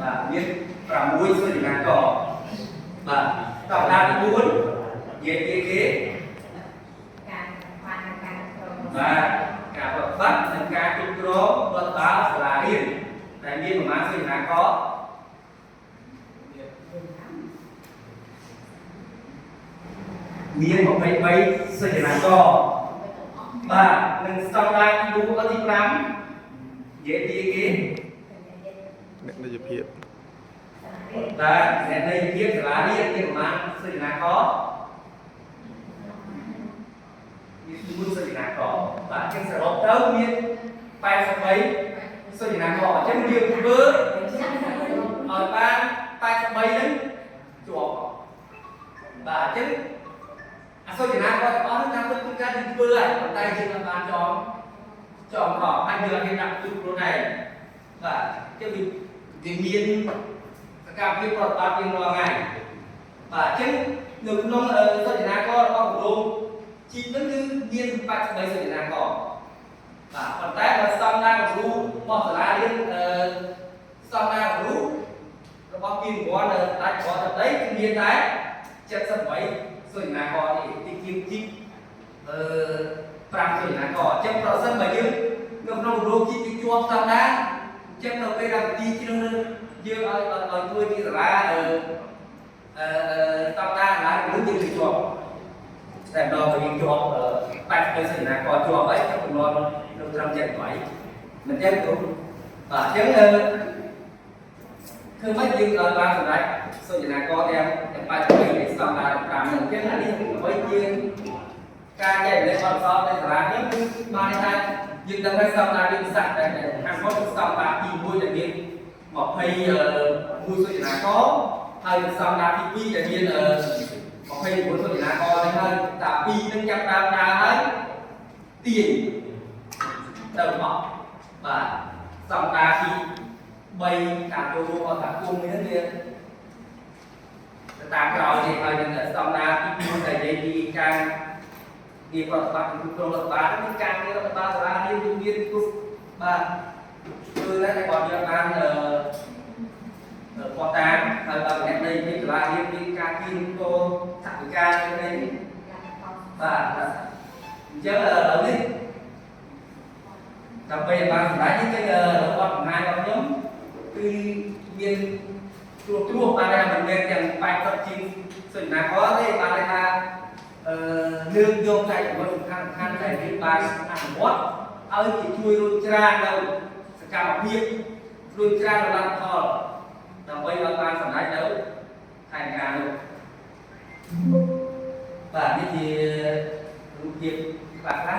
បាទមាន6សូចនាករបាទស្តង់ដារទី4និយាយពីគេ ការបានការគ្រប់គ្រង បាទការប្រតិបត្តិនិងការគ្រប់គ្រងរដ្ឋបាលសាលារៀនដែលមានប្រមាណសូចនាករមាន23សូចនាករបាទនិងស្តង់ដារទី4ទី5និយាយពីគេ អ្នកនយោភាព បាទអ្នកនៃភាពសាលារៀនមានប្រមាណសូចនាករមាន4សូចនាករបាទអញ្ចឹងសរុបទៅមាន83សូចនាករអញ្ចឹងយើងធ្វើឲ្យបាន83ហ្នឹងជាប់បាទអញ្ចឹងអសូចនាករទាំងអស់ហ្នឹងតាមពិតគឺការយើងធ្វើហើយប៉ុន្តែយើងមិនបានចងចងខហើយយើងអត់ហ៊ានដាក់ទូខ្លួនឯងបាទអញ្ចឹងវាមាន សកម្មភាពប្រតិបត្តិយើងរាល់ថ្ងៃបាទអញ្ចឹងនៅក្នុងសច្ចនាកររបស់គម្រោងជីពហ្នឹងគឺមាន83សច្ចនាករបាទប៉ុន្តែបើស្តង់ដារគំរូរបស់សាលារៀនអឺស្តង់ដារគំរូរបស់ពានរង្វាន់ដាច់របស់ទឹកដីគឺមានតែ78សច្ចនាករនេះទីជាងជីពអឺ5សច្ចនាករអញ្ចឹងប្រសិនបើយើងនៅក្នុងគម្រោងជីពវាជាប់ស្តង់ដារអញ្ចឹងនៅពេលដែលវិធីជ្រើសរើស យើងឲ្យឲ្យធ្វើជាសាលាអឺអឺស្តង់ដារឡើងនឹងយើងទៅជាប់តែម្ដងបើយើងជាប់83សេនាករជាប់ហើយខ្ញុំកំណត់នៅត្រឹម78មិនចឹងគ្រូបាទអញ្ចឹងអឺធ្វើម៉េចយើងឲ្យបានសម្រេចសូចនាករទាំងទាំង83នៃស្តង់ដារ5ហ្នឹងអញ្ចឹងអានេះអ្វីជាការចែករំលែកបទពិសោធន៍នៃសាលានេះគឺបានន័យថាយើងដឹងថាស្តង់ដារវិទ្យាសាស្ត្រដែលខាងមុខស្តង់ដារទី1ដែលមាន 21សូចនាករហើយស្តង់ដារទី2ដែលមាន29សូចនាករនេះហើយតា2នឹងចាប់ដើមដើរហើយទាញទៅមកបាទស្តង់ដារទី3ការចូលរួមរបស់សហគមន៍នេះវាទៅតាមក្រោយនេះហើយនឹងស្តង់ដារទី4ដែលនិយាយពីការងារប្រតិបត្តិគ្រប់គ្រងរដ្ឋបាលគឺការងាររដ្ឋបាលសាលារៀនគឺមានគ្រប់បាទគឺតែបើយើងបានអឺ ផតានហើយដល់អ្នកនៃមានសាលារៀនមានការគៀងគោថវិកានេះបាទអញ្ចឹងឥឡូវនេះដើម្បីឲ្យបានសម្រេចនេះគឺរបស់បង្ហាញរបស់ខ្ញុំគឺមានត្រួសត្រាសបានថាមិនមែនទាំង80ជាងសុញ្ញាករទេបានថាអឺលើកយកតែចំណុចសំខាន់សំខាន់ដែលយើងបានអនុវត្តឲ្យជាជួយរុញច្រាននៅសកម្មភាពរុញច្រានលទ្ធផល ដើម្បីឲ្យបានសម្រេចនៅផែនការនោះបាទនេះជារូបភាពខ្លះៗ